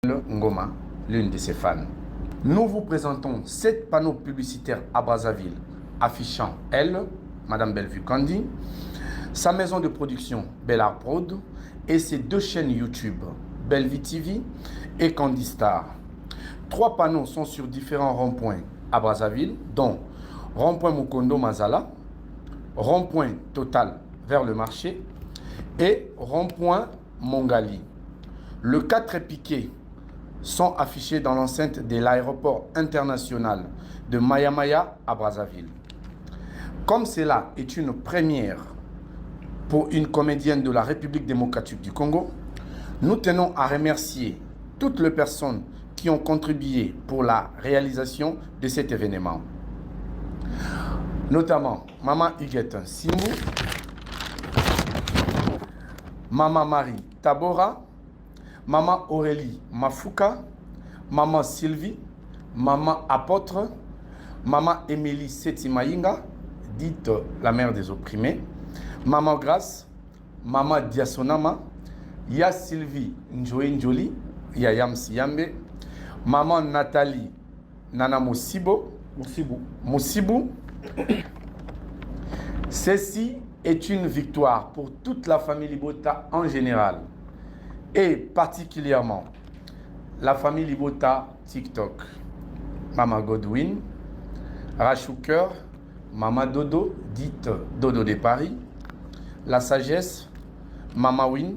Ngoma, l'une de ses fans. Nous vous présentons 7 panneaux publicitaires à Brazzaville affichant elle, Madame Bellevue Candy, sa maison de production Bellart Prod et ses 2 chaînes YouTube, Bellevue TV et Candy Star. 3 panneaux sont sur différents ronds-points à Brazzaville, dont rond-point Mukondo Mazala, rond-point Total vers le marché et rond-point Mongali. Le 4 piquets sont affichés dans l'enceinte de l'aéroport international de Mayamaya à Brazzaville. Comme cela est une première pour une comédienne de la République démocratique du Congo, nous tenons à remercier toutes les personnes qui ont contribué pour la réalisation de cet événement. Notamment Maman Huguette Simou, Maman Marie Tabora, Maman Aurélie Mafuka, Maman Sylvie, Maman Apôtre, Maman Émilie Setimaïnga, dite la mère des opprimés, Maman Grâce, Maman Diasonama, Ya Sylvie Njoé Njoli, Yayam Siyambe, Maman Nathalie Nana Mosibo, Mosibu. Mosibu. Ceci est une victoire pour toute la famille Libota en général et particulièrement la famille Libota TikTok. Mama Godwin, Rachouker, Mama Dodo, dite Dodo de Paris, La Sagesse, Mama Win,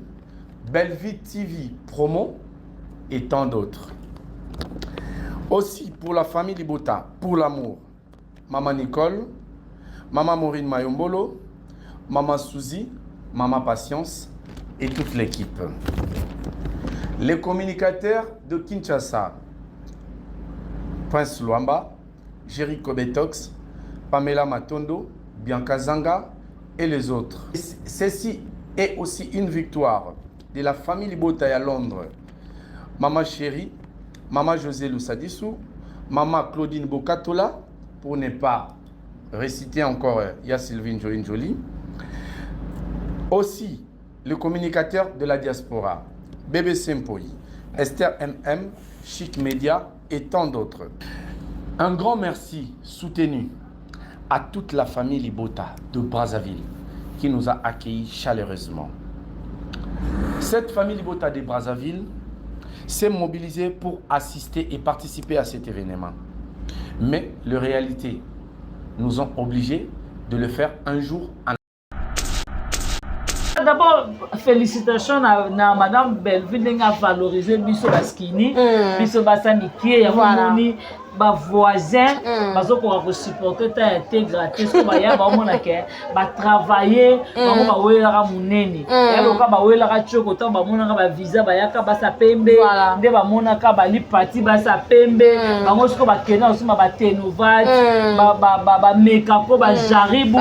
Bellevue TV Promo et tant d'autres. Aussi pour la famille Libota, pour l'amour, Mama Nicole, Mama Maureen Mayombolo, Mama Suzy, Mama Patience et toute l'équipe. Les communicateurs de Kinshasa, Prince Luamba, Jerry Kobetox, Pamela Matondo, Bianca Zanga et les autres. Ceci est aussi une victoire de la famille Libota à Londres. Maman Chérie, Maman José Lousadissou, Maman Claudine Bokatola, pour ne pas réciter encore Ya Sylvine Jolie Jolie. Aussi, le communicateur de la diaspora, Bébé Sempoyi, Esther MM, Chic Media et tant d'autres. Un grand merci soutenu à toute la famille Libota de Brazzaville qui nous a accueillis chaleureusement. Cette famille Libota de Brazzaville s'est mobilisée pour assister et participer à cet événement. Mais les réalités nous ont obligés de le faire un jour en D'abord, félicitations na Madame Bellevue ndenge avaloriser biso baskini, biso basa mikie yango. Moni bavoisin bazokoka kosupporter ta ya te gratuit soki baya baomona ke batravaille bango bawelaka monene ya loka bawelaka tioko. Ntango bamonaka bavisa bayaka basa pembe nde bamonaka balipati basa pembe bango. Sikoyo bakenda kosomba batenovate, bamekako, bajaribu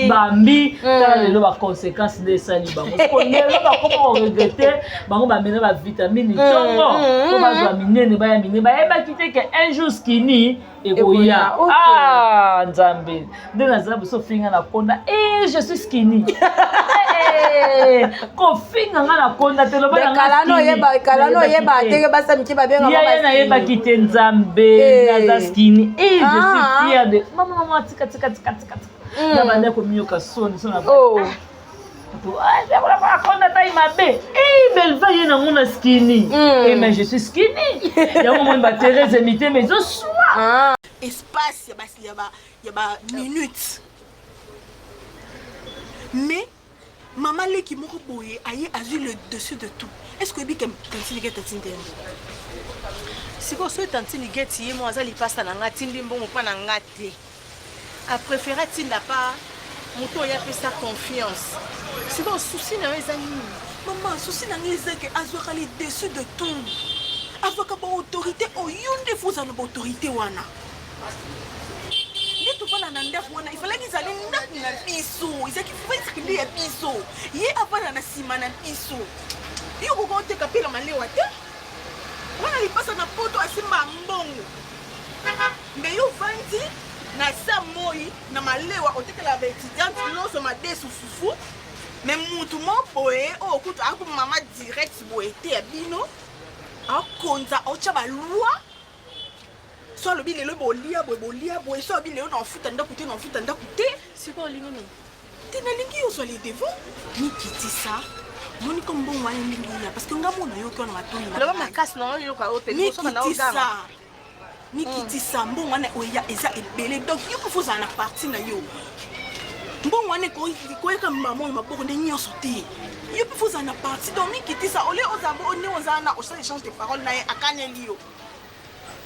bambi. Tala lelo baconséquence nde esali bango. Siko lelo bakoma koregretter. Bango bamela bavitamine ntongo mpo bazwa minene, baya minene. Bayebaki te ke un jour skinny ekoya. Ah, Nzambe, nde nazala biso finga na konda e je suis skinny. Kofinga nga na konda te, loba. Kalano oyeba teke basa mike babenga. Yaya, nayebaki te. Nzambe, naza skinny e je suis fière de mama. Mama, tika, tika, tika, tika, tika. Na banda komiyoka soni so na akonda tai mabe. Belva ye nango na skinny, mais je suis skinny. Yango moni baTherese mitema ezoswa. Espace ya baminute, mais mama leki moko boye aye azwi le dessus de tout. Est ce que oyebi tantine Gete atindi ye mbongo? Sikoyo soki tantine Gete ye mo aza lipasa na nga, atindi mbongo mpa na nga te, apréféré atinda pa moto oyo apesa confiance. Sikoyo souci na yo eza nini? Mama, souci na ngai eza ke azwaka le dessus de tout, azwaka baautorité oyo nde fo ozala na baautorité wana. Nde tovanda na ndako wana, ifalaki ezali ndako na biso, ezalaki ezalaki nde ya biso. Ye avanda na nsima na biso. Yo koka oteka mpe na malewa te wana lipasa na poto asimba mbongo mbe. Yo ovandi na sa moi na malewa, otekela baétudiante nyonso madesu, fufu. Mais mutu mo boye oyo kutu aku mama direct boye te ya bino. Akonza, aotya baloi. So alobi lelo bolia boye, bolia boye. So alobi lelo na ofuta ndako te, na ofuta ndako te. Sikoyo olingi nini? Te, nalingi yo ozwa le devant, mikitisa. Moni ko mbongo wana ndenge eya, parce que nga mona yoki wana matoi na Loba ngai. Makasi na oyoka oyo te liboso na Mikitisa. oganga. Mikitisa, mbongo wana oya eza ebele, donc yo mpo ozala na parti na yo. Mbongo wana ekoyaka mama oyo maboko nde nyonso te, yo mpe fo ozala na parti. Donc mikitisa, olie ozala bo nde ozala na osala échange de parole na ye, akaneli yo,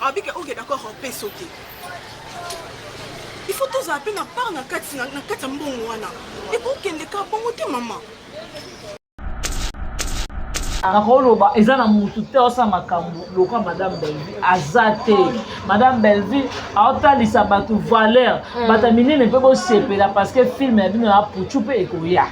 abike ok, d'accord, opesa te. Il faut tozala mpe na part na kati ya mbongo wana, ekokende ka bongo te, mama. Nakoloba eza na mutu te osala makambo lokola Madame Bellevue aza te. Madame Bellevue aotalisa bato valeur, bato ya minene mpe bosepela, parce que film ya bino ya Apuchu mpe ekoya.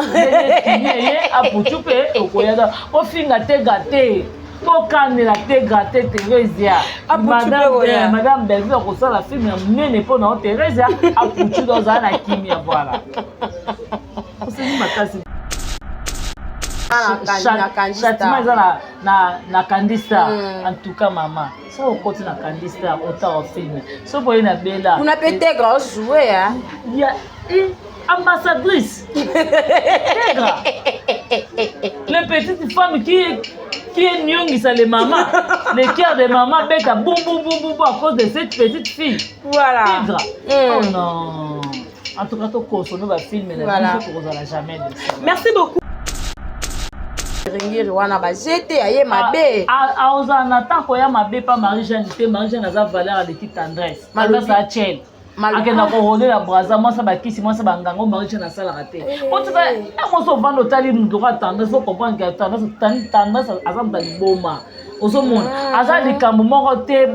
Ndenge kimia ye Apuchu mpe ekoya. Donc ofinga Tega te, tokanela Tegra te. Theresia, Apuchu mpe ekoya. Madame Bellevue akosala film ya monene mpo na yo Theresia Apuchu, do ozala na kimia. Voilà, oseli makasi. Châtiment eza na Candy Star. En tout cas, mama, soki okoti na Candy Star, otaka film, soki boye na Bela. Kuna mpe Tegra ojoue. Ya ambassadrice Tegra, les petites femmes qui est nyongisa les mamans, les cœurs des mamans beta boum boum boum boum à cause de cette petite fille. Voilà. Tegra. Oh non, en tout cas tokonsome bafilm na biso, tokozala jamais de ça. Merci beaucoup. Ringiri wana bajete ya ye mabe. Aozala na ntango ya mabe pa Marie Jeanne te. Marie Jeanne aza valeur, aleki Tendresse. Tendresse achele akenda korodela Braza, mwasa bakisi, mwasa bangango. Marie Jeanne asalaka te. Otika mwasi ovanda, otali mutu ka Tendresse, ocomprendre ke Tendresse aza moto ya liboma. Ozomona aza likambo moko te.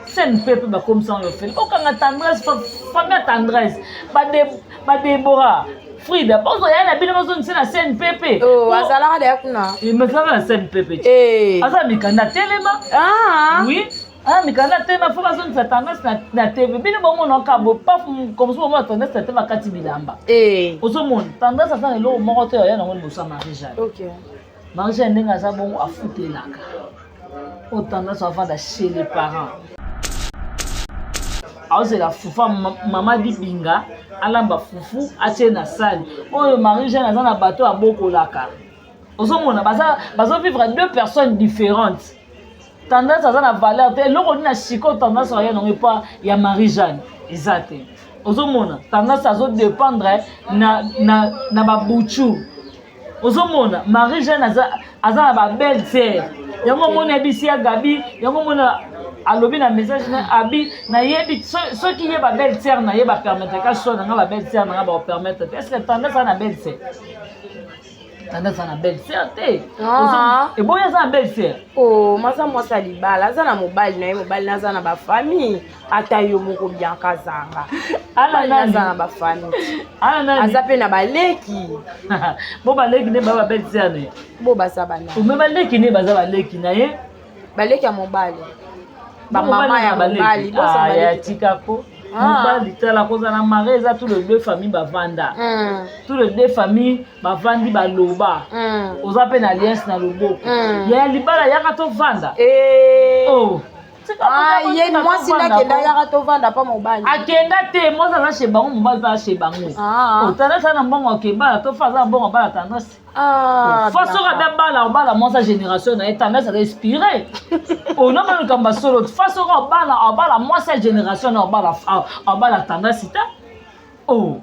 Scène mpe bakomisa yango fele okanga Tendresse, famille ya Tendresse, Badebora, Frida, bozoya na bino, bazongisa na scène pepe. Azalaka deya kuna. Azalaka na scène pepe, aza mikanda telema. Oui, aza mikanda telema. Fo bazongisa Tendresse na TV. Bino bomona kabo paf comme so bomona Tendresse na TV akati bilamba. Ozomona Tendresse aza na eloko moko te oya nango liboso ya Marie Jeanne. Marie Jeanne ndenge aza bongo, afutelaka oyo Tendresse avanda chez les parents, aozela fufu, mama Dibinga alamba fufu, atie na sani oyo. Marie Jeanne aza na bato abokolaka. Ozomona bazovivre deux personnes différentes. Tendresse aza na valeur te. Eloko nini na sikoyo Tendresse aya nango epa ya Marie Jeanne eza te. Ozomona Tendresse azodépendre na babuchu. Ozomona Marie Jeanne aza na babelle sœur. Yango omoni abisi ya Gabi, yango omoni alobi na message na abi nayebi soki ye babelle sœur na ye bapermettre ka so na nga, babelle sœur na nga baopermettre te. Est ce que Tendresse aza na belle sœur? Tendresse aza na belle sœur te. Eboyi aza na belle sœur. O maza mwasi ya libala, aza na mobali na ye, mobali na aza na bafamille. Ata yo moko Bianka azanga, aza na bafamille, aza mpe na baleki. Bo baleki nde ba babelle sœur na ye. Bo baza bana. Ome baleki nde baza baleki na ye. Baleki ya mobali, bamama ya mobali. Ya tikako mobali, tala, kozala mari eza tous les deux famille bavanda, tous les deux famille bavandi, baloba. Oza mpe na alliance na loboko ya libala, yaka tovanda. Oh. Ye mwasi nde akenda, yaka tovanda mpa mobali. Akenda te, mwasi aza chez bango, mobali mpe aza chez bango. Otandasi aza na mbongo akebala to fa aza na mbongo abala Tendresse. Fa soki abe bala, obala mwasi ya génération na ye. Tendresse aza inspiré, onama likambo ya solo. Fa soki obala, obala mwasi ya génération na obala Tendresse te. Oh,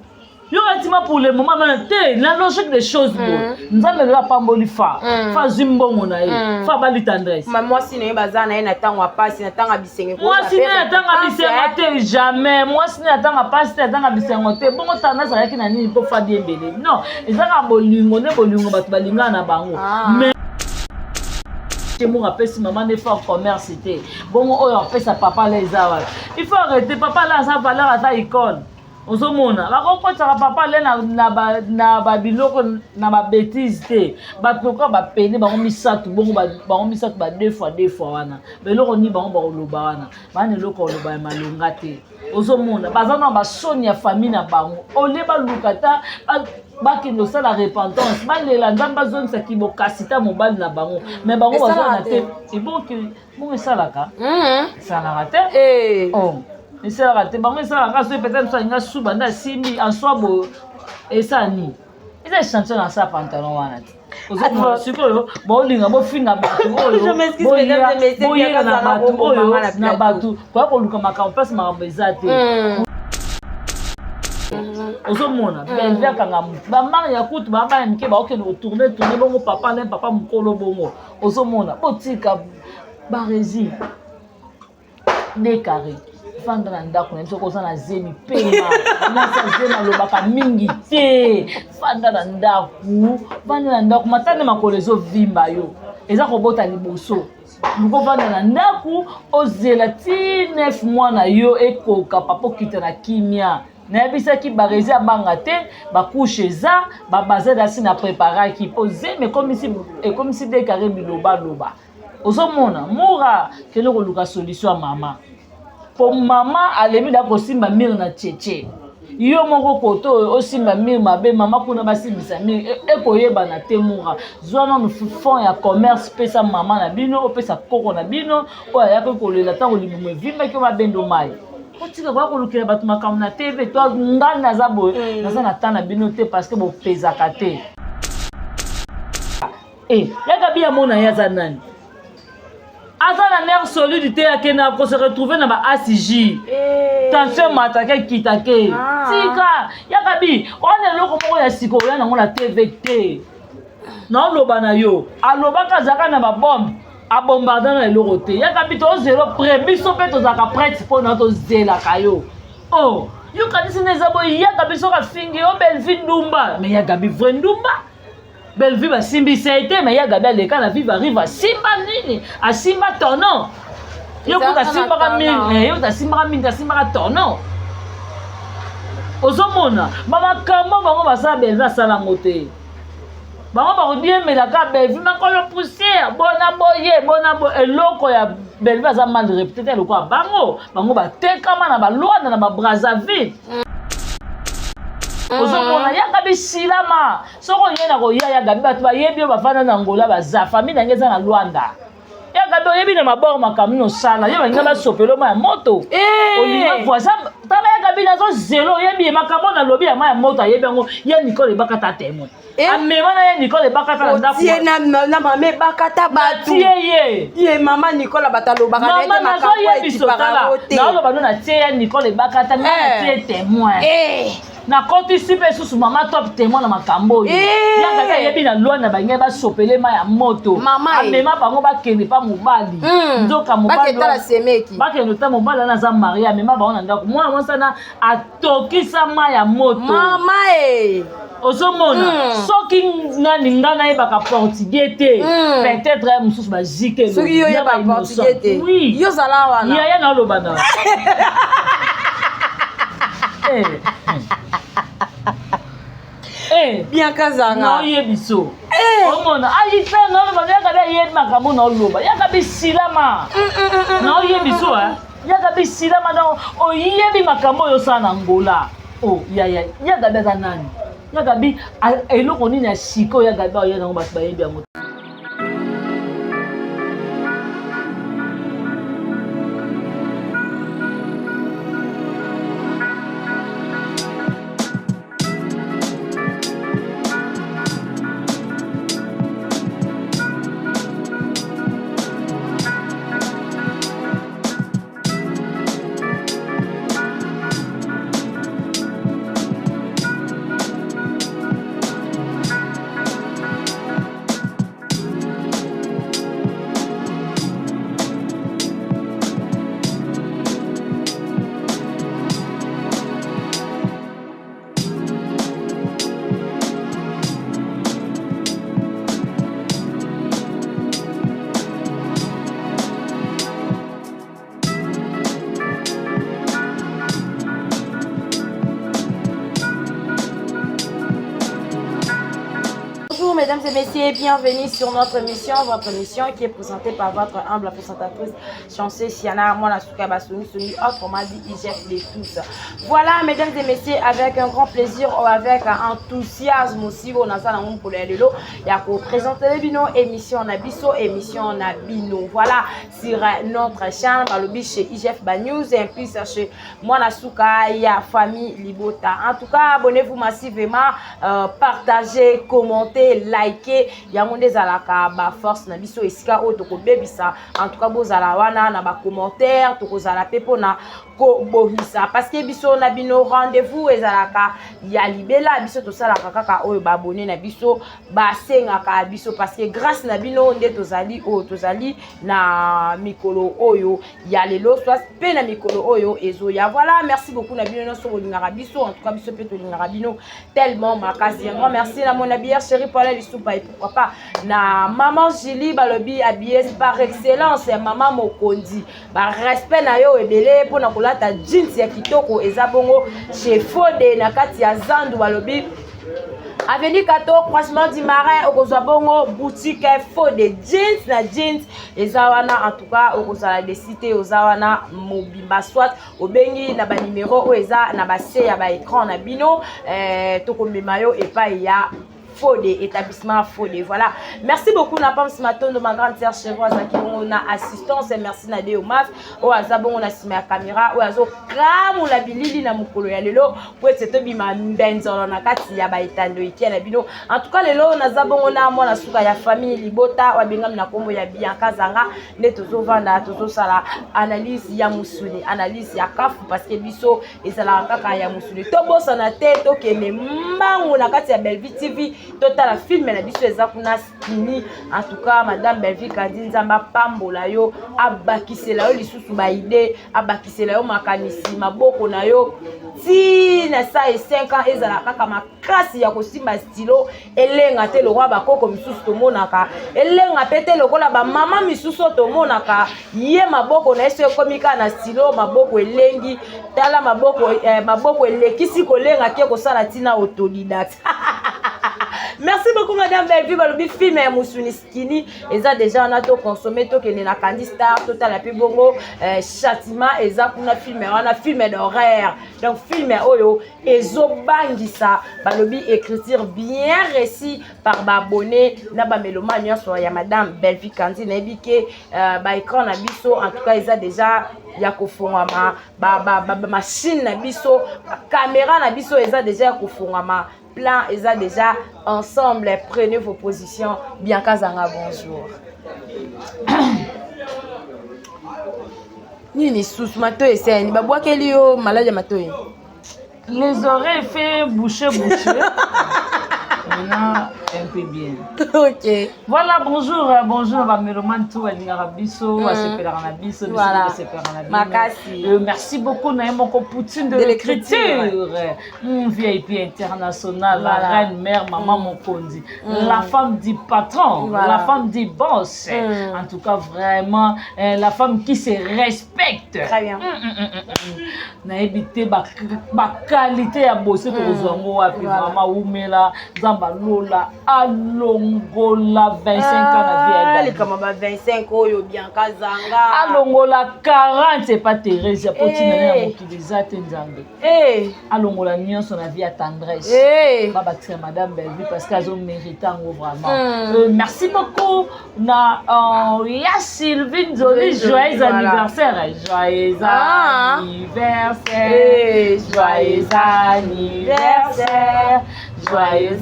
yo atima pour le moment mana te. Na logique des choses boye, Nzambe lelo apamboli fa, fa azwi mbongo na ye, fa abali Tendresse. Mwasi na ye baza na ye na ntango ya pasi, na ntango ya bisengo. Mwasi ne na ntango ya bisengo te, jamais. Mwasi ne na ntango ya pasi te, na ntango ya bisengo te. Bongo Tendresse azalaki na nini mpo fa diembele? Non, eza kaka bolingo nde, bolingo bato balingaka na bango. Mais moko apesi mama nde fort commerce te. Bongo oyo apesa papa la eza wapi? Il faut arrêter. Papa la aza valeur, aza icône. Ozomona bakokotisaka papa le na babiloko na babêtises te. Bato lokola bapene bango misato bongo, bango misato ba deux fois deux fois wana, beloko nini bango bakoloba wana? Bana eloko koloba ya malonga te. Ozomona baza na basoni ya famille na bango, olie baluka ta. Bakende kosala repentance, balela Nzambe azongisa kibokasi ta mobali na bango. Mais bango Esalaka bazwana te. te. Ebonki bongo esalaka. Esalaka te. Oh. Esalaka te. Bango esalaka soki peut-être mosu alinga suba nde asimbi en soi boye esala nini? Eza échantillon na sa pantalon wana te. Ozomona sikoyo bolinga bofinga bato oyo Je m'excuse, mesdames et messieurs, boyela na Bianca bato Zanga oyo boboma na na plateau. bato koya koluka makambo place makambo eza te. Ozomona Bellevue akanga motu bamari ya kutu babana mike baokende kotourne tourne bongo papa na papa mokolo bongo. Ozomona botika baresi de carré fanda na ndako na biso koza na zemi pema mwasi azemi alobaka mingi te. Fanda na ndako, fanda na ndako, matane makolo ezovimba yo eza kobota liboso luko vanda na ndako ozela ti 9 mois na yo ekoka papa okita na kimia. Nayebisaki barezi abanga te, bakushe eza babazeli asi na preparaki mpo zemi ekomisi dekare bilobaloba. Ozomona mura kende koluka solution ya mama po mama alembi da kosimba mire na cheche yo moko koto oyo osimba mire mabe mama kuna basimbisa mire ekoyebana te. Mura zwa nanu fond ya commerce, pesa mama na bino, opesa koko na bino oyo ayaki kolela ntango libumu evimbaki oyo babendo mai. Otika koya kolukela bato makambo na TV to nga naza boye, naza na temps na bino te parce que bopezaka te. Yaka bi amona ye aza nani, aza na nerf solide te, akende akose retrouver na ba ACJ, tension emataka ekitake. Tika yaka bi wana eloko moko ya sika oya nango na TV te. Naoloba na yo alobaka azalaka na babombe abombarda na eloko te. Yaka bi tozela prêt, biso mpe tozalaka prête mpona tozelaka yo. Oh, yo kanisi nde eza boye. Yaka bi soki afingi yo Bellevue ndumba, mais yaka bi vrai ndumba. Bellevue basimbisa ye te, mais ya Gabi aleka na Vive arrive asimba nini, asimba tono. Yo kuta asimbaka mingi, yo kuta asimbaka mingi, asimbaka tono. Ozomona bamakambo bango basala, Bellevue asala yango te. Bango bakodiembelaka Bellevue makolo poussière bona boye bona boye. Eloko ya Bellevue aza mal réputé te lokola bango. Bango batekama na balwanda na babrazzaville. Ozomona yaka bisilama soki oye na koya ya Gabi bato bayebi yo bafanda na Angola baza famille na ngai eza na Luanda. Ya Gabi oyebi na mabor makambo nini osala yo balinga basopelo ma ya moto olinga voisin tala ya Gabi nazozela oyebi ye makambo nalobi ya ma ya moto ayebi yango ya Nicole ebakata témoin amema na ye Nicole ebakata na ndako otie na mama ebakata bato tie ye ye mama Nicole bato alobaka na ye te mama makambo nazoyebiso ekipaka tala yango te. naoloba no natie ya Nicole ebakata nga natie témoin nakotisi mpe susu mama top témoin na makambo oyo. Yaka ayebi na loi na bangai basopele ma ya moto amema bango bakende pa mobali nzoka mobali baketala semeki bakende ta mobali wana aza marie amema bango na ndako mwana mwasi wana atokisa ma ya moto mama ozomona soki nani nga nayebaka portugais te peut-être mosusu bazike soki yo oyeba portugais te oui yo ozala wana yaya naoloba na Bianca Zanga naoyebi so omona ayita naoloba yaka bi ayebi makambo naoloba yaka bisilama naoyebi so yaka bisilama donc oyebi makambo oyo osala na Angola. O yaya yaka bi aza nani, yaka bi eloko nini ya sika oyo yaka bi oya nango bato bayebi yango. mesdames et messieurs, bienvenue sur notre émission, votre émission qui est présentée par votre humble présentatrice Chancé Siana Mwana Suka Basoni Soni, autrement dit IGF de tous. Voilà, mesdames et messieurs, avec un grand plaisir, ou avec un enthousiasme aussi, on a ça dans mon lelo, ya ko présenter bino émission na biso, émission na bino. Voilà, sur notre chaîne, balobi chez IGF Ba News, et puis chez Mwana Suka ya famille Libota. En tout cas, abonnez-vous massivement, partagez, commentez, likez. Yango nde ezalaka ba force na biso esika oyo tokobebisa. En tout cas, bozala wana na ba commentaire, tokozala pe mpona kobongisa, parce que biso na bino rendez-vous ezalaka ya libela. Biso tosalaka kaka oyo ba abonnés na biso basengaka biso, parce que grâce na bino nde tozali oyo tozali na mikolo oyo ya lelo, soit mpe na mikolo oyo ezoya. Voilà, merci beaucoup na bino nyonso bolingaka biso. En tout cas, biso mpe tolingaka bino tellement makasi. Un grand merci na mon habilleur chéri Paul Lisupa, et pourquoi pas na maman Julie, balobi habillée par excellence, ya mama mokonzi. Ba respect na yo ebele mpona kolata jeans ya kitoko. Eza bongo chez Fode na kati ya Zandu, balobi avenue Kato, croisement du Marin, okozwa bongo boutique Fode, jeans na jeans eza wana. En tout cas, okozala déçu te, oza wana mobimba, soit obengi na banimero oyo eza na base ya ba écran na bino, tokomema yo epai ya Fode, établissement Fode. Voilà, merci beaucoup na Pams Matondo, ma grande sœur chérie, azalaki bongo na assistance. Merci na Deo Maf oyo aza bongo na nsima ya caméra, oyo azokamula bilili na mokolo ya lelo po ete tobima mbenzolo na kati ya baetando ekia na bino. En tout cas, lelo naza bongo na mwana suka ya famille Libota oyo abengami na nkombo ya Bianca Zanga. Nde tozovanda, tozosala analyse ya mosuni, analyse ya kafu, parce que biso ezalaka kaka ya mosuni. Tobosana te, tokende mbangu na kati ya Bellevue TV, totala film na biso eza kuna, Skini. En tout cas, madame Bellevue Kandi, Nzambe apambola yo, abakisela yo lisusu ba idées, abakisela yo makanisi, maboko na yo ntina sa e 5 ans ezala kaka makasi ya kosimba stylo, elenga te lokola bakoko misusu tomonaka, elenga mpe te lokola bamama misusu oyo tomonaka. Ye maboko na ye so ekomi kaka na stylo, maboko elengi. Tala maboko, maboko elekisi kolenga ke kosala ntina autodidacte. Merci beaucoup, madame Bellevue. Balobi film ya mosuni Skini eza déjà wana, toconsommer, tokende na Candy Star, totala mpe bongo Châtiment eza kuna. Film wana, film d'horreur, donc film oyo ezobangisa. Balobi écriture bien réussi par ba abonnés na ba mélomanes nyonso ya madame Bellevue Kandi. Nayebi ke ba écran na biso, en tout cas, eza déjà ya kofungwama, ba machine na biso, caméra na biso eza déjà ya kofungwama, plan eza déjà ensemble. Prenez vos positions. Bianca Zanga, bonjour. Nini susu? Matoi eseni, babwakeli yo maladi ya matoi. Les oreilles fait boucher boucher. Maintenant, un peu bien. Ok. Voilà, bonjour, bonjour, ba mélomane tout balingaka biso, basepelaka na biso, biso basepelaka na bino. Makasi. Merci beaucoup na ye moko Poutine de De l'écriture. l'écriture. VIP international, la reine mère, maman Mokonzi, la femme du patron, la femme du boss. En tout cas, vraiment, la femme qui se respecte. Très bien. Nayebi te ba qualité ya bose tokozwa yango wapi. Vraiment, umela, Nzambe alola alongola 25 ans na vie ya Ah, Dani. Likambo ba 25 oyo, Bianca Zanga. Alongola 40 epa Thérésia, po ntina ya Eh. mokili eza te, Nzambe. Eh, Alongola nyonso na vie ya Tendresse, babakisa madame Bellevue, parce que azomérite yango vraiment. Merci beaucoup na ya Sylvie Nzoli. Nzoli, Joyeux anniversaire, joyeux anniversaire. Joyeux anniversaire, joyeux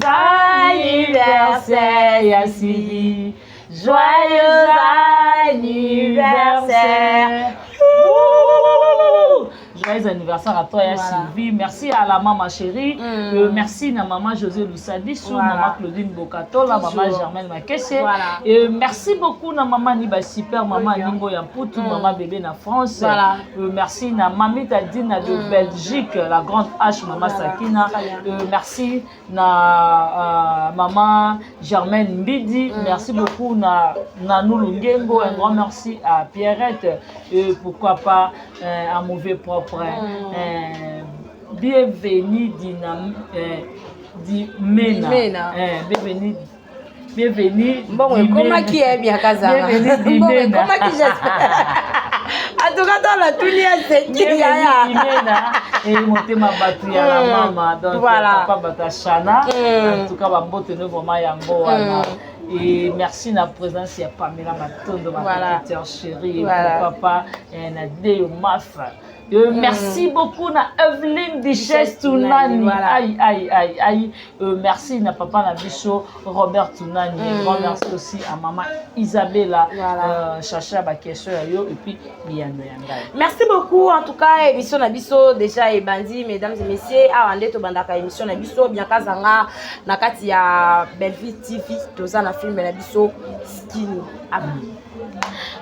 anniversaire, ya Sylvie. Joyeux anniversaire. Ouh! Joyeux anniversaire à toi, ya Sylvie. Merci à la maman chérie. Merci à maman José Loussadichou, maman Claudine Bokatola, maman Germaine Makeshe. Et merci beaucoup na maman Niba Super, maman Ningo Yamputu, maman bébé na France. Merci na Mami Tadina de Belgique, la grande H, maman Sakina. Très bien. Merci na maman Germaine Mbidi. Merci beaucoup na Nanou Lungengo. Un grand merci à Pierrette. Et pourquoi pas à Mauvais Propre. Bienvenue Dinam, Dimena. Dimena. Bienvenue. Bienvenue. Mbongo ekomaki ye Bianca Zanga. Mbongo ekomaki, j'espère. En tout cas, dans la tuni ya seki yaya. Et motema bato ya la mama, donc Voilà. papa bato ya Shana. En tout cas, bambote no vraiment yango wana. Et merci na présence ya Pamela Matondo, ma petite sœur chérie, Voilà. mon papa, et na Deyo Maf. Merci beaucoup na Evelyne Duchesse Tunani. Voilà. Aïe, aïe, aïe, aïe. Merci na papa na biso Robert Tunani. Grand merci aussi à maman Isabella. Voilà. Chacha ba question ya yo et puis biyano ya ngai. Merci beaucoup. En tout cas, émission na biso déjà ebandi, mesdames et messieurs. Awa nde tobandaka émission na biso Bianca Zanga na kati ya Bellevue TV, toza na film na biso Skinny. Ah.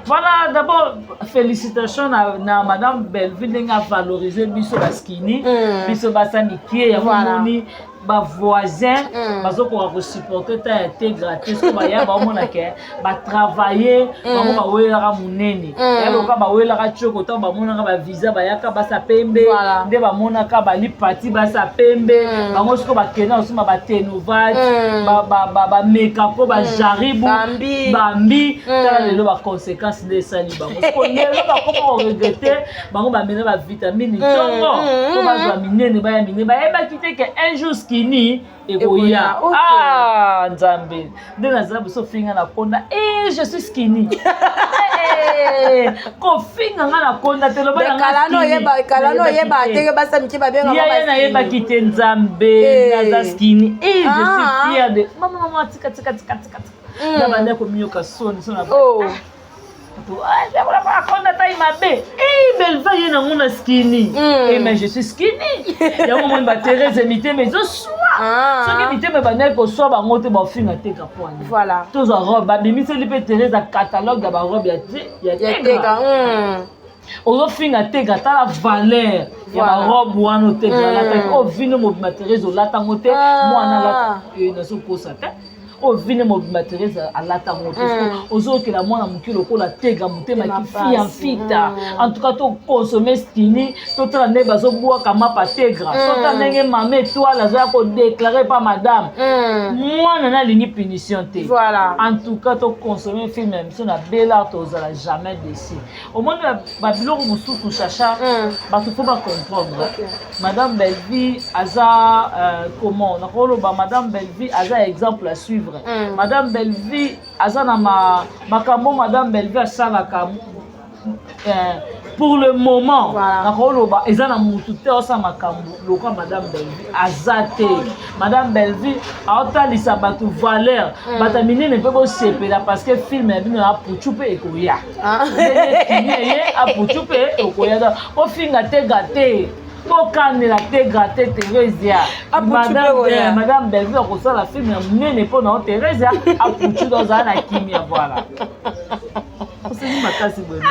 Voilà, d'abord, félicitations na Madame Bellevue ndenge avaloriser biso baskini, biso basa mikie yango. Moni bavoisin bazokoka kosupporter ta ya Tegra te. Soki baya, baomona ke batravaille bango, bawelaka monene ya loka, bawelaka tioko. Ntango bamonaka bavisa, bayaka basa pembe nde bamonaka balipati basa pembe bango. Sikoyo bakenda kosomba batenovate, bamekako, bajaribu Bambi. Bambi. Tala lelo baconséquence nde esali bango. Siko lelo bakoma koregretter. Bango bamela bavitamine ntongo po bazwa minene, baya minene. Bayebaki te ke un jour Skinny ekoya. Ekoya, ok. Ah, Nzambe, nde naza biso finga na konda e je suis skinny. Eh, kofinga nga na konda te, loba na nga Kala no skinny. oyeba, kala no Nayebaki oyeba te. teke basa mike babenga. Yaya, nayebaki te. Nzambe, naza skinny e je suis fière de mama. Mama, tika, tika, tika, tika, tika. Na banda komiyoka soni so na akonda tai mabe e Belva ye nango na skinny. Eh, mais je suis skinny. Yango moni baTherese mitema ezoswa. Soki mitema ebandaki koswa bango te, bafinga Teka poani. Tozwa robe, babimiseli mpe Therese catalogue ya barobe ya Ya Teka. Teka. Ozofinga Teka, tala valeur ya barobe wana oteka, alataki oyo vino mobima. Therese olatango te. Mwana alata, nazokosa te, oyo vine mobima Therese alatango te. Ozokela mwana moke lokola Tega motema kifia mfita. En tout cas, toconsommer Skinny, totala ndenge bazobwaka mapa Tegra, totala ndenge mama Étoile azoya kodéclarer pa madame mwana nalingi punition te. En tout cas, toconsommer film ya biso na Bela, tozala jamais déçu. Omoni babiloko mosusu, Chacha, bato faut bacomprendre. Madame Bellevie aza comment nakoloba, Madame Bellevie aza exemple à suivre. Madame Bellevie aza na makambo. Madame Bellevie asalaka pour le moment, nakoloba eza na mutu te osala makambo lokwa Madame Bellevie aza te. Madame Bellevie aotalisa bato valeur. Bato ya minene mpe bosepela parce que film ya bino ya Apuchu mpe ekoya. Ndenge ye Apuchu mpe ekoya, donc ofinga Tega te, bokanela Tegra te. Theresia, Madame Bellevue akosala film ya monene mpo na yo Theresia Apuchu, ozala na kimia. Voilà, oseli makasi boye.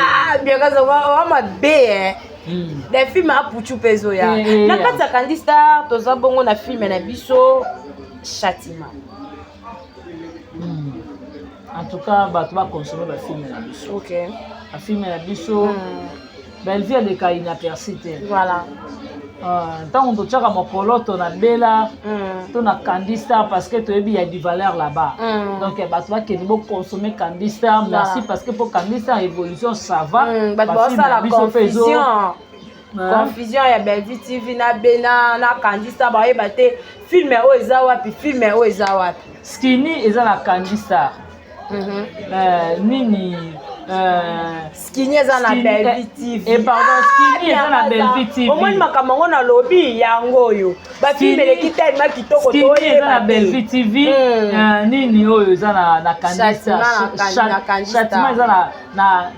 Bianca, wa mabe na film Apuchu mpe ezoya na kati ya Kandi Star. Toza bongo na film na biso Châtiment. En tout cas, bato baconsommer bafilm na biso. Bafilm na biso, Bellevue aleka inaperçu te. Ntango totiaka mokolo to na Bela, to na Candy Star, parce que toyebi ya du valeur là-bas. Donc bato bakende boconsommer Candy Star. Merci, parce que mpo Candy Star évolution, ça va. Bato baosala confusion, confusion ya Bellevue TV na be na Candy Star, bayeba te film oyo eza wapi, film oyo eza wapi. Skinny eza na Candy Star. Nini? Skinny eza na Bellevue TV. Eh, pardon, Skinny eza na Bellevue TV. Omoni makambo yango nalobi yango oyo, bafilm eleki telema kitoko. Skinny eza na Bellevue TV. Nini oyo eza na Candy Star? Châtiment eza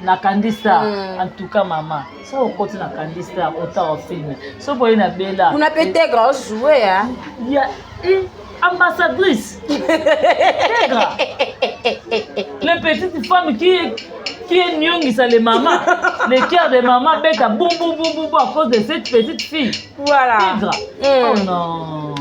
na Candy Star. En tout cas, mama, soki okoti na Candy Star, otaka film, soki oye na Bela. Kuna mpe Tegra ojoue. Ya ambassadrice Tegra, les petites femmes qui est nyongisa les mamans, les cœurs des mamans beta boum boum boum boum à cause de cette petite fille. Tegra. Oh non,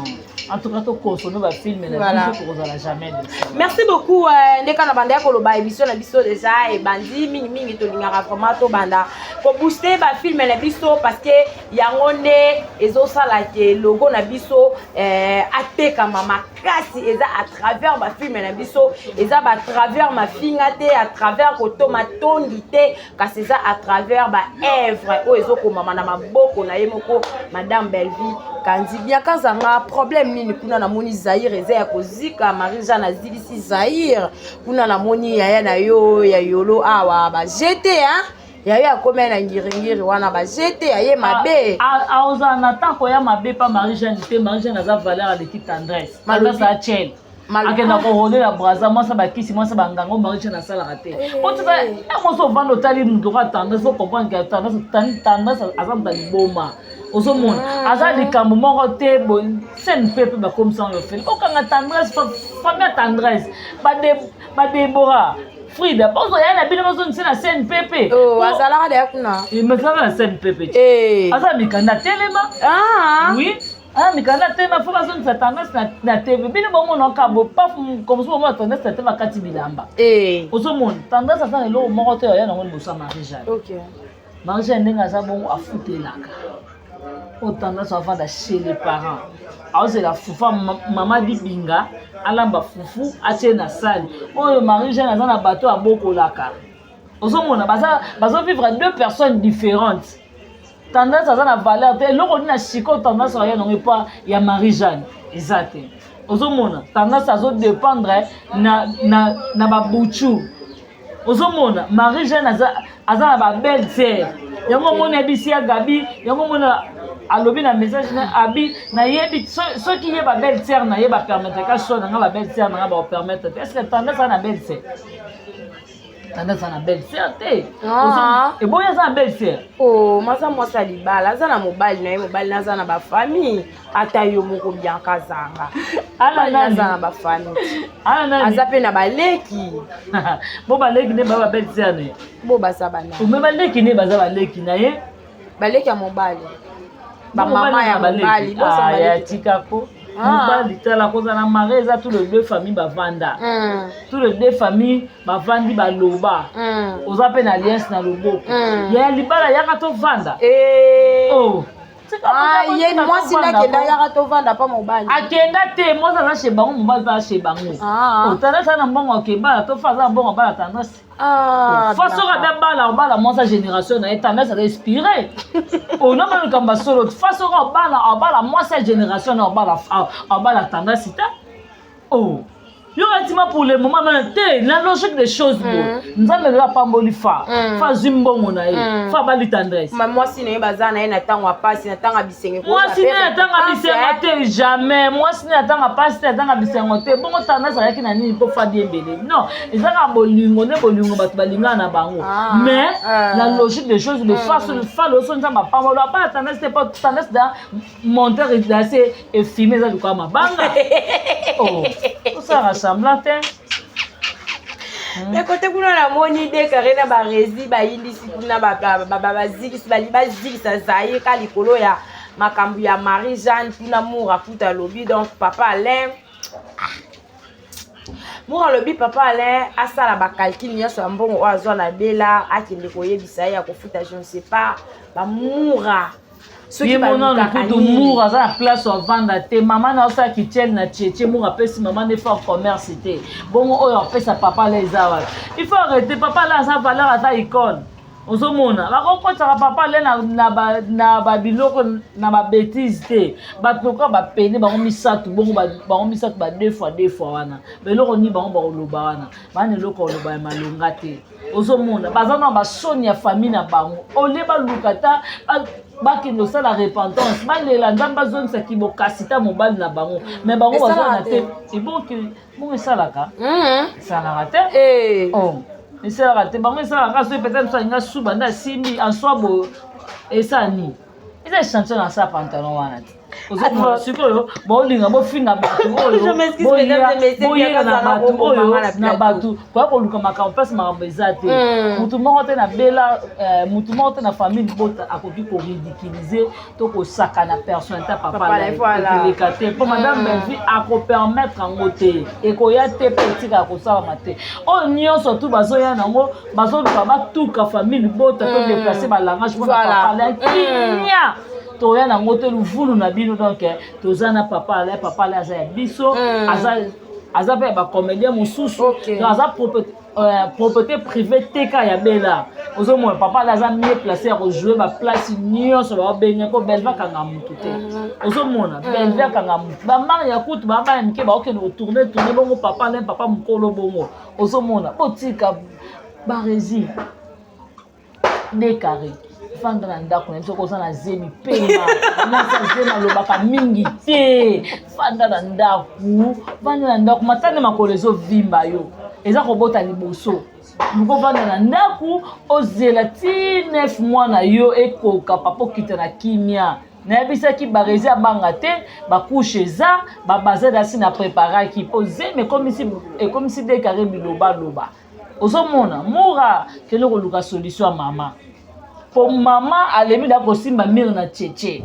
en tout cas, toconsommer bafilm na biso, tokozala jamais déçu. Merci beaucoup. Ndeka na banda ya koloba, émission na biso déjà ebandi. Mingimingi tolingaka vraiment tobanda. Kobooster bafilm na biso, parce que yango nde ezosala ke logo na biso atekama makasi. Eza à travers bafilm na biso, eza à travers mafinga te, à travers kotoma tondi te, kasi eza à travers baœuvre oyo ezokomama na maboko na ye moko, Madame Bellevue Kandi. Bianca Zanga, problème nini kuna? Namoni Zaire eza ya kozika, Marie Jeanne azikisi Zaire kuna. Namoni yaya na yo ya yolo awa, bajete yayo akomi na ngiringiri wana, bajete yaye mabe. Aozala na ntango koya mabe pa Marie Jeanne te. Marie Jeanne aza valeur, aleki Tendresse. Tendresse achele akenda korodela Braza, mwasa bakisi, mwasa bangango. Marie Jeanne asalaka te. Otika mwasi ovanda, otali moto oka Tendresse, ocomprendre ke Tendresse aza moto ya liboma. Ozomona aza likambo moko te. Scène mpe bakomisa yango fele okanga Tendresse, famille ya Tendresse, Badebora, Frida, bozoya na bino, bazongisa na scène pepe. Azalaka deya kuna. Azalaka na scène pepe, aza mikanda telema. Oui, aza mikanda telema. Fo bazongisa Tendresse na TV. Bino bomona kabo paf comme so, bomona Tendresse na TV akati bilamba. Ozomona Tendresse aza na eloko moko te aya nango liboso ya Marie Jeanne. Marie Jeanne, ndenge aza bongo, afutelaka. Oyo Tendresse avanda chez les parents, aozela fufu, mama Dibinga alamba fufu, atie na sani. Oyo Marie Jeanne aza na bato abokolaka. Ozomona bazovivre deux personnes différentes. Tendresse aza na valeur te. Eloko nini na sikoyo Tendresse aya nango epa ya Marie Jeanne eza te. Ozomona Tendresse azodépendre na babuchu. Ozomona Marie Jeanne aza na babelle sœur. Yango omoni abisi ya Gabi, yango omoni alobi na message na abi nayebi soki ye babelle sœur na ye bapermettre ka so na nga, babelle sœur na nga baopermettre te. Est ce que Tendresse aza na belle sœur? Tendresse aza na belle sœur te. Eboyi aza na belle sœur. Oh, maza mwasi ya libala, aza na mobali na ye, mobali na aza na bafamille. Ata yo moko Bianca azanga, aza na bafamille, aza mpe na baleki. Bo baleki nde ba babelle sœur ne. Bo baza bana. Ome baleki nde baza baleki na ye. Baleki ya mobali, bamama ya mobali. Ya tikako mobali, tala, kozala mari eza tous les deux famille bavanda, tous les deux famille bavandi, baloba. Oza mpe na alliance na loboko ya libala, yaka tovanda. Oh. Ye mwasi nde akenda, yaka tovanda mpa mobali. Akenda te, mwasi aza chez bango, mobali mpe aza chez bango. Otandasi aza na mbongo akebala to fa aza na mbongo abala Tendresse. Fa soki abe abala, obala mwasi ya génération na ye. Tendresse aza inspiré, onama likambo ya solo. Fa soki obala, obala mwasi ya génération na obala, obala Tendresse te. Oh, yo atima pour le moment nana te. Na logique des choses boye, Nzambe lelo apamboli fa, fa azwi mbongo na ye, fa abali Tendresse. Mwasi na ye baza na ye na ntango ya pasi, na ntango ya bisenge. Mwasi ne na ntango ya bisengo te, jamais. Mwasi ne na ntango ya pasi te, na ntango ya bisengo te. Bongo Tendresse azalaki na nini mpo fa diembele? Non, eza kaka bolingo nde, bolingo bato balingaka na bango. Mais la logique des choses, le fa fa loso Nzambe apamboli, abala Tendresse te, po Tendresse da monteur ase efime, eza lokola mabanga. Osalaka semblant te. Me kote kuna namoni dekare na baresi bayindisi kuna, bazikisi, bazikisa Zaire ka likolo ya makambo ya Marie Jeanne kuna. Mour akuta alobi, donc papa Alain Mour alobi papa Alain asala bacalcul nyonso ya mbongo oyo azwa na Bela, akende koyebisa ye ya kofuta, je ne sais pas, bamoura. Ye mona kutu Mour aza na place avanda te. Mama na osala kitiele na tietie. Mour apesi mama nde fort commerce te. Bongo oyo apesa papa la eza wapi? Il faut arrêter. Papa la aza valeur, aza icône. Ozomona bakokotisaka papa le na babiloko na babêtises te. Bato lokola bapene bango misato bongo, bango misato ba deux fois deux fois wana, beloko nini bango bakoloba wana? Bana eloko koloba ya malonga te. Ozomona baza na basoni ya famille na bango. Olie baluka ta bakende kosala repentance, balela Nzambe azongisaki bokasi ta mobali na bango. Mais bango bazwana te. Ebonki bongo esalaka, esalaka te. Oh, esalaka te. Bango esalaka soki peut-être mosu alinga suba nde asimbi en soi boyo, esala nini? Eza échantillon na sa pantalon wana te. Ozomona sikoyo bolinga bofinga bato oyo boyela na bato oyo na bato koya koluka makambo place makambo eza te. Motu moko te na bela, motu moko te na famille libota akoki koridiculiser to kosaka na personnalité ya papa eleka te, mpo madame Bellevue akopermettre yango te, ekoya te mpe etikaka kosalama te. Oyo nyonso tu bazoya nango, bazoluka batuka famille libota to déplacer balangage mpona papa Alain. Kimia, toya nango te, luvulu na bino. Donc toza na papa Alain. Papa Alain aza ya biso, aza mpe ya bacomédien mosusu. Donc aza propriété privée te ka ya Bela. Ozomona papa Alain aza mieux placé ya kojouer baplace nyonso baobenga, mpo Belve akanga motu te. Ozomona Belve akanga motu, bamari ya kutu babaya mike baokende kotourner tourner bongo. Papa Alain, papa mokolo bongo. Ozomona, botika baresi de carré. Fanda na ndako na biso, koza na zemi, pema mwasi azemi alobaka mingi te. Fanda na ndako, fanda na ndako. Matane makolo ezovimba yo, eza kobota liboso. Luko vanda na ndako, ozela ti 9 mois na yo ekoka, papa okita na kimia. Nayebisaki baresi abanga te, bacouches eza babazali asi na préparaki mpo zemi ekomisi dekare bilobaloba. Ozomona mura, kende koluka solution ya mama, po mama alembi da kosimba mire na cheche.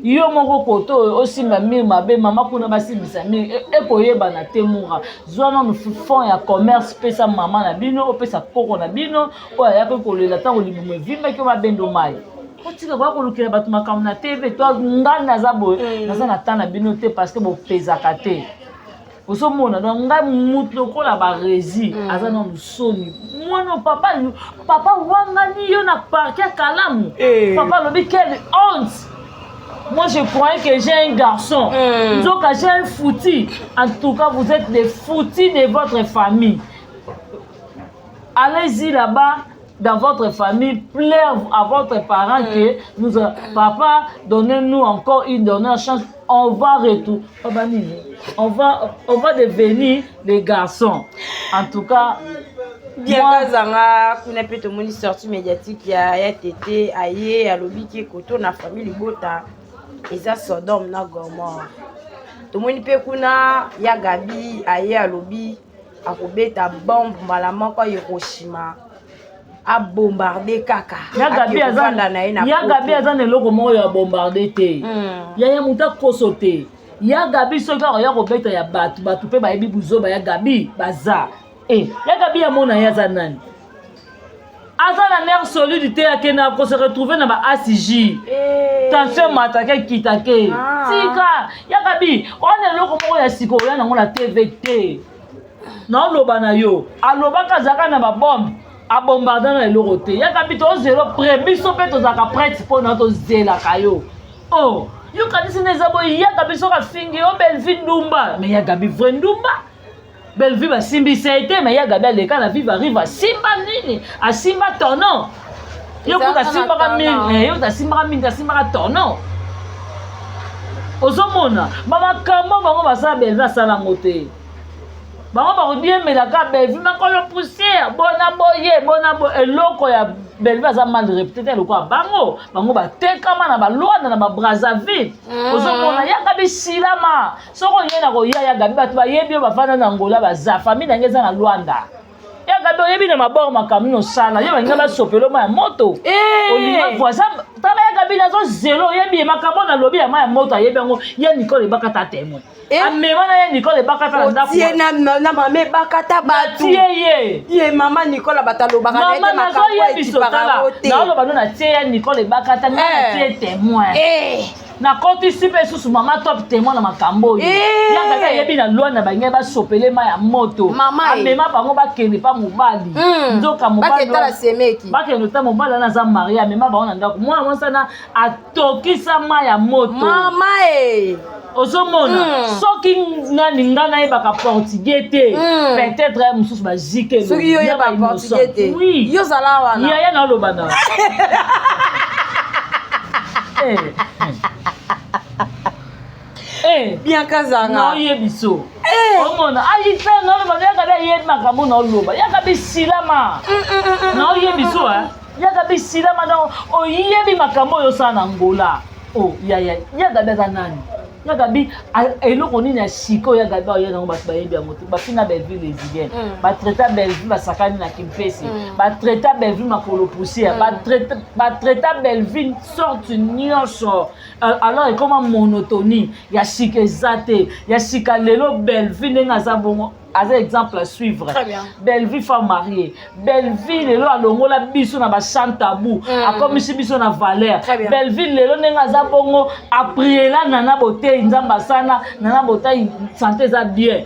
Yo moko koto oyo osimba mire mabe, mama kuna basimbisa mire, ekoyebana te. Mura, zwa nanu fond ya commerce, pesa mama na bino, opesa koko na bino oyo ayaki kolela ntango libumu evimbaki oyo babendo mai. Otika koya kolukela bato makambo na TV. To ngai naza boye, naza na temps na bino te, parce que bopezaka te. Ozomona, donc ngai mutu lokola baresi aza nanu soni. Mwana papa, papa wangani yo na parquet ya Kalamu. Papa alobi: "Quelle honte! Moi, je croyais que j'ai un garçon, nzoka j'ai un foutu." En tout cas, vous êtes des foutus de votre famille. Allez-y là-bas dans votre famille, plaire à votre parent que nous, papa, donnez-nous encore une dernière chance, on va retour, on va devenir des garçons. En tout cas, Bien kazanga kuna mpe tomoni sortie médiatique ya tete aye alobiki koto na famille libota eza Sodome na Gomorrhe. Tomoni mpe kuna ya Gabi aye alobi akobeta bombe mbala moko Hiroshima, abombarde kaka. Ya Gabi aza na eloko moko ya bombarde te. Yaya, moto akoso te. Ya Gabi soki akoya kobeta ya bato, bato mpe bayebi buzoba ya Gabi baza. E ya Gabi amona ye aza nani, aza na nerf solide te, akende akose retrouver na ba ACJ, tension ematake ekitake. Tika ya Gabi wana, eloko moko ya sika oya nango na TV te. Naoloba na yo, alobaka azalaka na babombe, abombarda na eloko te. Yaka bi tozela prêt, biso mpe tozalaka prête mpona tozelaka yo. Oh, yokanisi nde eza boye. Yaka biso kafingi yo Belvi ndumba, mais ya Gabi vrai ndumba. Belvi basimbisa ye te, mais ya Gabi aleka na Viva Rive, asimba nini? Asimba tono. Yo kuta asimbaka mingi, yo kuta asimbaka mingi, asimbaka tono. Ozomona bamakambo bango basala, Belvi asala yango te. Bango bakodiembelaka Belvi makolo poussière, bona boye, bona boye. Eloko ya Belvi aza mal réputé te lokola bango. Bango batekama na balwanda na babrazzaville. Ozomona yaka bisilama, soki oye na koya ya Gabi, bato bayebi yo, bafanda na Ngola, baza famille na ngai eza na Lwanda. Ya Gabi, oyebi na mabor makambo nini osala yo, balinga basopelo ma ya moto. Olinga voisin, tala ya Gabi, nazozela. Oyebi ye makambo nalobi ya ma ya moto, ayebi yango. Ya Nicole ebakata témoin, amema na ye Nicole ebakata na ndako. Otie na mama ebakata bato. Tie ye. Ye mama Nicole, bato alobaka na ye te. Mama, makambo nazoyebiso, ekipaka tala. yango te. Naoloba no, natie ya Nicole ebakata nga, natie témoin, nakotisi mpe susu mama top témoin na makambo oyo. Yaka ayebi na loi na bangai basopele ma ya moto. Mama, eh. Amema bango bakende pa mobali. Nzoka mobali baketala semeki. Bakende ta mobali wana aza marié, amema bango na ndako. Mwana mwasi wana atokisa mai ya moto. Mama e. Ozomona, soki nani nga nayebaka portugais te, peut-être ya mosusu bazike. Soki yo oyeba portugais te. Oui. Yo ozala wana. Yaya, naoloba na Eh. Eh. Bien kazanga. Naoyebi so, omona ayita naoloba, yaka bi ayebi makambo naoloba, yaka bisilama naoyebi so, yaka bisilama. Donc oyebi makambo oyo osala na Ngola. O yaya, yaka bi aza nani? Ya Gabi eloko nini ya sika oyo ya Gabi aoya nango bato bayebi yango te. Bafinga Bellevue lesbienne, batraita Bellevue basakani na Kimpese, batraita Bellevue makolo poussière, batraita Bellevue sorte nyonso. Alors ekoma monotonie, ya sika eza te. Ya sika lelo Bellevue ndenge aza bongo, aza exemple à suivre. Bellevue femme mariée, Bellevue lelo alongola biso na bachan tabou, akomisi biso na valeur. Bellevue lelo ndenge aza bongo, apriela Nana Botei, Nzambe asana Nana Botei, santé eza bien.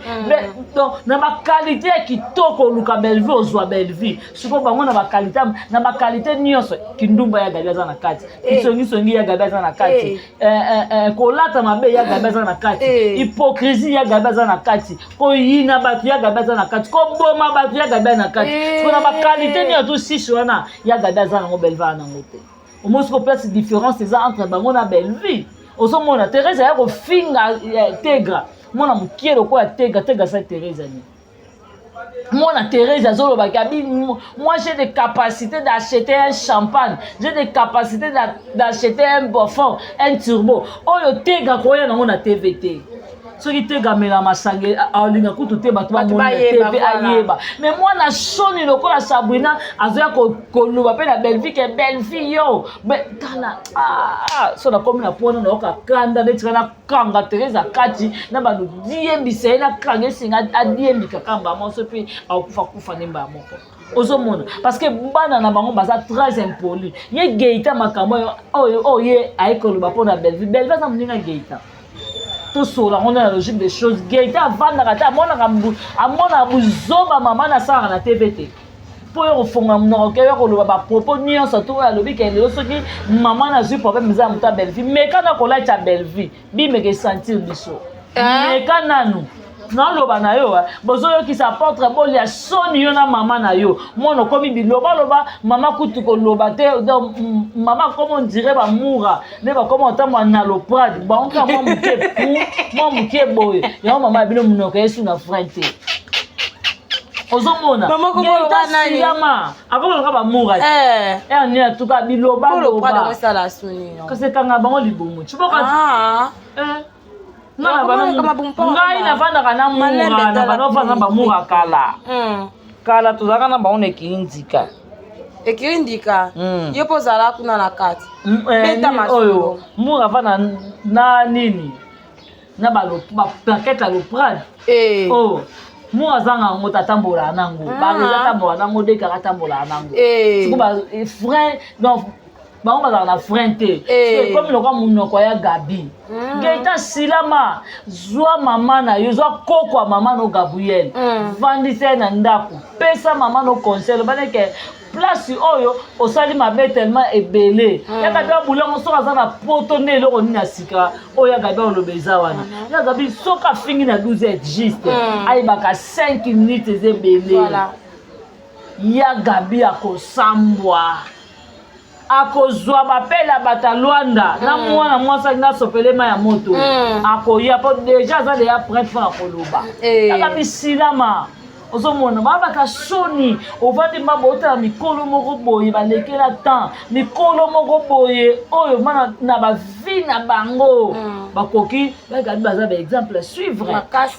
Donc na baqualité ya kitoko, oluka Bellevue, ozwa Bellevue. Sikoyo bango na baqualité, na baqualité nyonso, kindumba ya Gabi aza na kati, kisongisongi ya Gabi aza na kati, kolata mabe ya Gabi aza na kati, hypocrisie ya Gabi aza na kati, koyina bato ya Gabi aza na kati, koboma bato ya Gabi aza na kati. Sikoyo na baqualité nyonso to six wana ya Gabi aza nango, Bellevue aza nango te. Omoni sikoyo place différence eza entre bango na Bellevue. Ozomona Therese aya kofinga Tegra, mwana mokie lokola Tegra. Tegra asali Therese nini? Mwana Thérèse azolobaki abi: "Moi, j'ai des capacités d'acheter un champagne, j'ai des capacités d'acheter un bofon, un turbo." Oyo Tega koya nango na TV te. Soki Tega amela masanga, alinga kutu te bato bamoni na TV, ayeba. Mais mwana soni lokola Sabrina azoya koloba mpe na Bellevue ke Bellevue yo tala. So nakomi na pona, nayoka kanda neti ka nakanga Therese akati na bando diembisa ye, nakanga esinga adiembika kamba moso mpe akokufa kufa nde mbala moko. Ozomona, parce que bana na bango baza très impoli. Ye Geita, makambo oyo oyo ye aye koloba mpo na Bellevue, Bellevue aza moninga Geita. Tosola yango na logique des choses. Geita avandaka te, amonaka amonaka buzoba mama nasalaka na TV te, mpo oyo kofongola monoko ke oyo koloba bapropos nyonso to oyo alobi ke lelo soki mama nazwi problème eza ya moto ya Bellevue. Meka na kolatya Bellevue, bimeka esentir biso. Meka nanu naloba na yo, bozoyokisa apôtre bolia soni. Yo na mama na yo, mwana okomi bilobaloba, mama kutu koloba te. Donc mama akoma on dirait bamura nde bakoma kotambola na loprade bango kaka mwa moke pu mwa moke boye. Yango mama ya bino monoko yesu na frein te. Ozomona silama akomaka bamura erne atuka bilobaloba, kasi ekanga bango libumu. Ciboka ngai navandaka na mura, na bana ovanda na bamura kala kala, tozalaka na bango na ekiri ndika. Ekiri ndika. Yo mpo ozala kuna na kati. Oyo mura avanda na nini, na baplaquette ya loprade. Oh, mura azanga yango te, atambolaka nango, bareza atambolaka nango, dekaka atambolaka nango. Siko frein, donc bango bazalaka na frein te. Ekomi lokwa monoko ya Gabi. Geita silama, zwa mama na yo, zwa koko ya mama no Gabriel, vandisa ye na ndako, pesa mama no conseil baneke place oyo osali mabe tellement ebele. Ya Gabi abulango, soki aza na poto nde eloko nini ya sika oyo ya Gabi oloba eza wana? Ya Gabi soki afingi na 12 heures juste, ayebaka 5 minutes eza ebele. Ya Gabi akosambwa, akozwa bapela bato ya Lwanda na mwana mwasi alingi asopelema ya moto. Akoya mpo déjà aza deya prête mpona koloba. Kaka bisilama, ozomona babaka soni. Ovandi mba otala mikolo moko boye balekela temps, mikolo moko boye oyo mana na bavie na bango bakoki bayekabi, baza baexemple à suivre.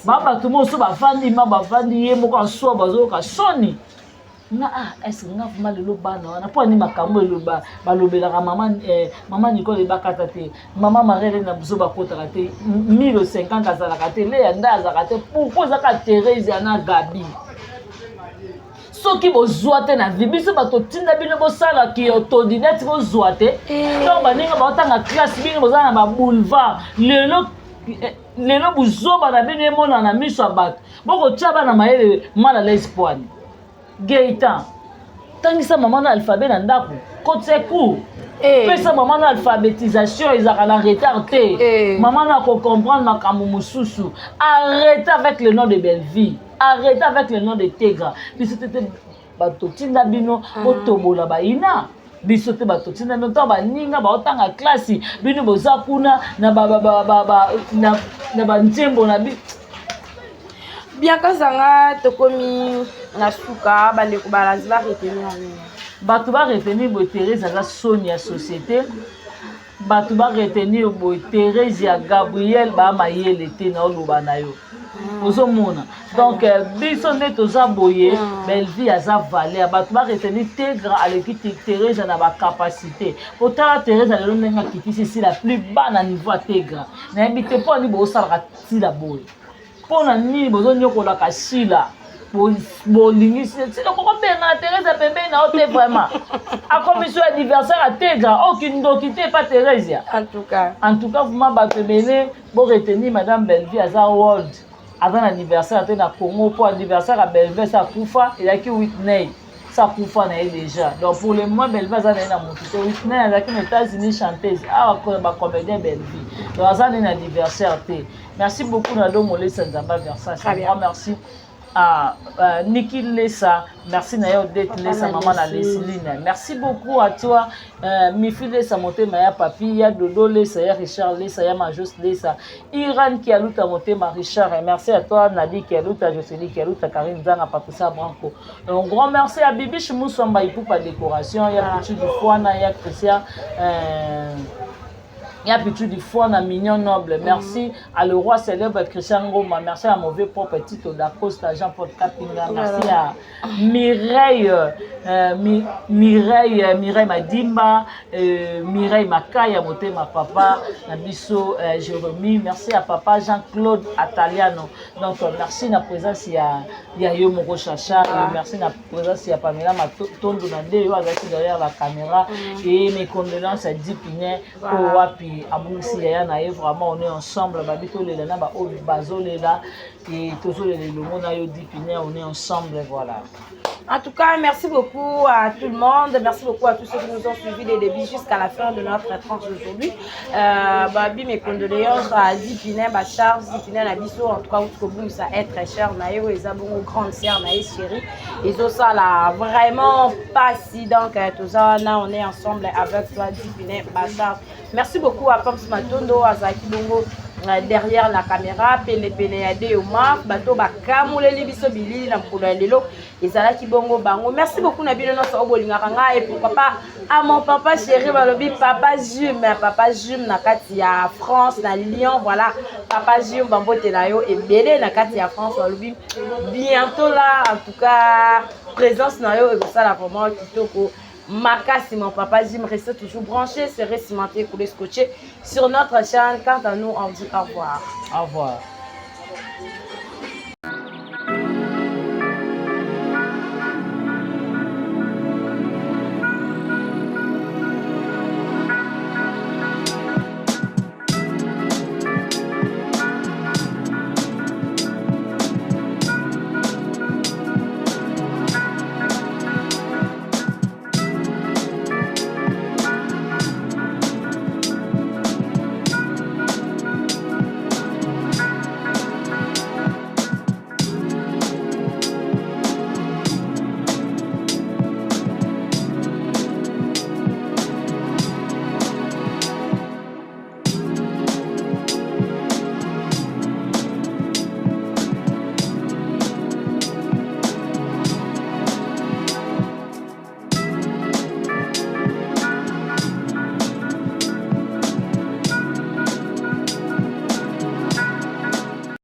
Ba bato mosusu bavandi ma bavandi ye moko aswa, bazoyoka soni. Nga ah, est-ce nga vraiment lelo bana wana mpo ani makambo eloba balobelaka mama, mama Nicole ebakata te, mama Marie na biso bakotaka te, 1050 azalaka te, Leya nde azalaka te. Pourquoi ezaka Therese na Gabi? Soki bozwa te na vie, biso bato tinda bino bosalaki autodidacte, bozwa te. Ntango baninga baotanga classe, bino boza na baboulevard. Lelo lelo buzoba na bino emonana na miso ya bato, bokotia bana mayele mal à l'aise. Poani Gaëtan, tangisa mama na alphabet na ndako, kotisa cours, pesa mama na alphabétisation, ezalaka na retard te. Mama na kocomprendre makambo mosusu. Arrête avec le nom de Bellevue, arrête avec le nom de Tegra. Biso te te bato tinda bino botobola bayina biso te. Bato tinda bino ntango baninga baotanga klasi, bino boza kuna na banzembo na bi. Bianca Zanga, tokomi na suka. Bandeko balandi baretenir nini? Bato baretenir boye: Therese aza soni ya société. Bato ba retenir boye Theresia, Gabriel ba mayele te na oloba na yo. Mm. Ozomona. Donc euh, biso nde toza boye mm. Bellevue aza valeur. Bato ba retenir Tegra aleki Theresia na ba capacité. Otala Theresia lelo ndenge akitisi sila plus bas na niveau ya Tegra. Nayebi te mpo nini bosalaka sila boye. Mpo na nini bozonyokolaka Sila? Bolingi Sila kokobenga Theresia pembeni na yo te vraiment. Akomi so anniversaire ya Tegra oyo kindoki te epa Theresia. En tout cas. En tout cas vraiment bato ebele bo retenir Madame Bellevue aza world aza na anniversaire te na Congo mpo anniversaire ya Bellevue esi akufa ezalaki Whitney esi akufa na ye déjà donc pour le moment Bellevue aza na ye na motu te Whitney azalaki na États-Unis chanteuse awa ba comédien Bellevue donc aza na ye na anniversaire te. Merci beaucoup Nado Molesa Nzamba Versace. Un grand merci à euh, Niki Lessa. Merci na Odette Lessa, maman na Lesline. Merci beaucoup à toi, euh, Mifi Lessa, Motema ya Papi, ya Dodo Lessa, ya Richard Lessa, ya Majos Lessa, Iran Kialuta Motema Richard. Et merci à toi, Nadi Kialuta, Jocely Kialuta, Karine Zanga, Patricia Branco. Un grand merci à Bibiche Moussamba, Ipupa Décoration, ya Pichu Dufouana, ya Christian. Euh, Ya Pichu du na mignon noble. Merci mm. à le roi célèbre Christian Ngoma. Merci à mauvais propre Tito Dacosta, Jean-Paul Kapinga. Merci à Mireille, euh, Mi, Mireille, euh, Mireille Madimba, euh, Mireille Makaya, Motema Papa, Nabiso euh, Jérémy. Merci à papa Jean-Claude Ataliano. Donc, euh, merci na présence ya, ya yo moko Chacha. Ah. Et merci na présence ya Pamela Matondo na nde yo azalaki derrière la caméra. Mm. Et mes condoléances à Dipine. oyo wapi abungisi yaya na ye vraiment on est ensemble babi tolela na baoyo bazolela e tozolela elongo na yo dipine on est ensemble voilà. En tout cas, merci beaucoup à tout le monde. Merci beaucoup à tous ceux qui nous ont suivis des débuts jusqu'à la fin de notre tranche d'aujourd'hui. Euh, babi, mes condoléances à Zipine, bah, Charles, Zipine, Nabiso, en tout cas, ça est très cher. Nayo, Ezabongo, grande sœur, Nayo, chérie. Et ça, là, vraiment pas si. Donc, euh, tout ça, là, on est ensemble avec toi, Zipine, bah, Charles. Merci beaucoup à Pams Matondo, à Zaki Bongo. Euh, derrière la caméra pene pene ya Deoma bato bakamoleli biso bilili na mokolo ya lelo ezalaki bongo bango merci beaucoup na bino nyonso oyo bolingaka ngai et pourquoi pas à mon papa chéri balobi papa Jume papa Jume na kati ya France na Lyon voilà papa Jume bambote na yo ebele na kati ya France balobi bientôt là en tout cas présence na yo ekosala vraiment kitoko makasi mon papa Jim restez toujours branché serré cimenté coulé scotché sur notre chaîne quant à nous on dit au revoir au revoir.